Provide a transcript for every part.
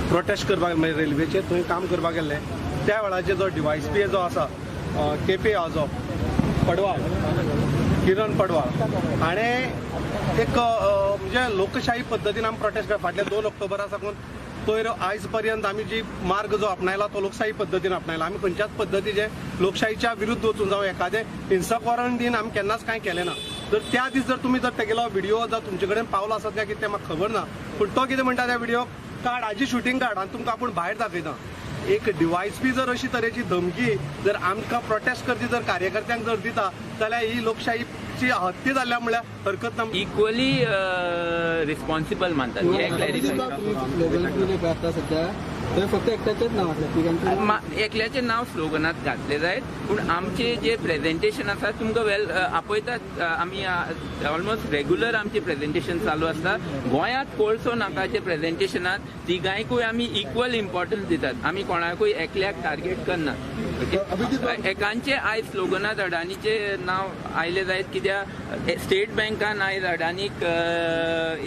Protest करपाक, म्हणजे रेल्वेचेर थंय काम करपाक गेल्ले, त्या वेळाचेर जो डीवायएसपी जो आसा केपे हाजो पडवाळ, किरण पडवाळ, हाणें एक म्हणजे लोकशाही पद्दतीन आमी प्रोटेस्ट कर फाटल्या 2 ऑक्टोबरा साकून पयर आयज पर्यंत आमी जी मार्ग जो आपणायला तो लोकशाही पद्दतीन आपणायला. आमी खंयच्याच पद्दतीचे लोकशाहीच्या विरुद्ध वचून जावं एखादें हिंसक वरण दिन आमी केन्नाच कांय केलें ना. जर त्या दीस जर तुमी जर तेगेलो व्हिडिओ जर तुमचे कडेन पावलो आसत काय कितें तें म्हाका खबर ना, पूण तो कितें म्हणटा, त्या व्हिडिओ काड, हाजी शुटींग काड आनी तुमकां आपूण भायर दाखयता. एक डीवायएसपी जर अशी तरेची धमकी जर आमकां प्रोटेस्ट करची जर कार्यकर्त्यांक जर दिता जाल्यार ही लोकशाहीची हत्या जाल्ल्या म्हणल्यार हरकत ना. इक्वली रिस्पॉन्सिबल मानतात हे क्लॅरिफाय. स्लोगन पळय आता सध्या थंय फक्त एकट्याचेच नाव आसलें, तिगांचें? एकल्याचें नांव स्लोगनात घातलें जायत, पूण आमचें जे प्रेजेंटेशन आसा, तुमकां वेल आपयतात. आमी ऑलमोस्ट रेगुलर आमचें प्रेजेंटेशन चालू आसता. गोंयांत कोळसो नाकाचे प्रेजेंटेशनात तिगांयकूय आमी इक्वल इम्पॉर्टन्स दितात. आमी कोणाकूय एकल्याक टार्गेट करनात. ओके, एकांचे आयज स्लोगनात अडानीचे नांव आयलें जायत, कित्याक स्टेट बँकान आयज अडानीक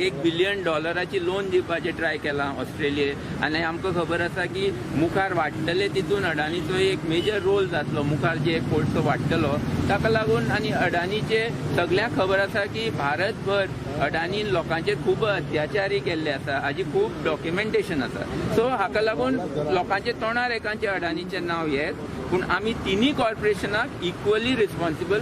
1 बिलियन डॉलराची लोन दिवपाचें ट्राय केलां ऑस्ट्रेलिये. आनी आमकां खबर आसा की मुखार वाडटले तितून अडानीचो एक मेजर रोल जातलो, मुखार जे कोळसो वाडटलो ताका लागून. आनी अडानीचे सगल्यांक खबर आसा की भारतभर अडानी लोकांचेर खूब अत्याचारय केल्ले आसा, हाजी खूब डॉक्युमेंटेशन आसा. सो हाका लागून लोकांच्या तोंडार एकांचे अडानीचें नांव येत, पूण आमी तिनूय कॉर्पोरेशनाक इक्वली रिस्पॉन्सिबल.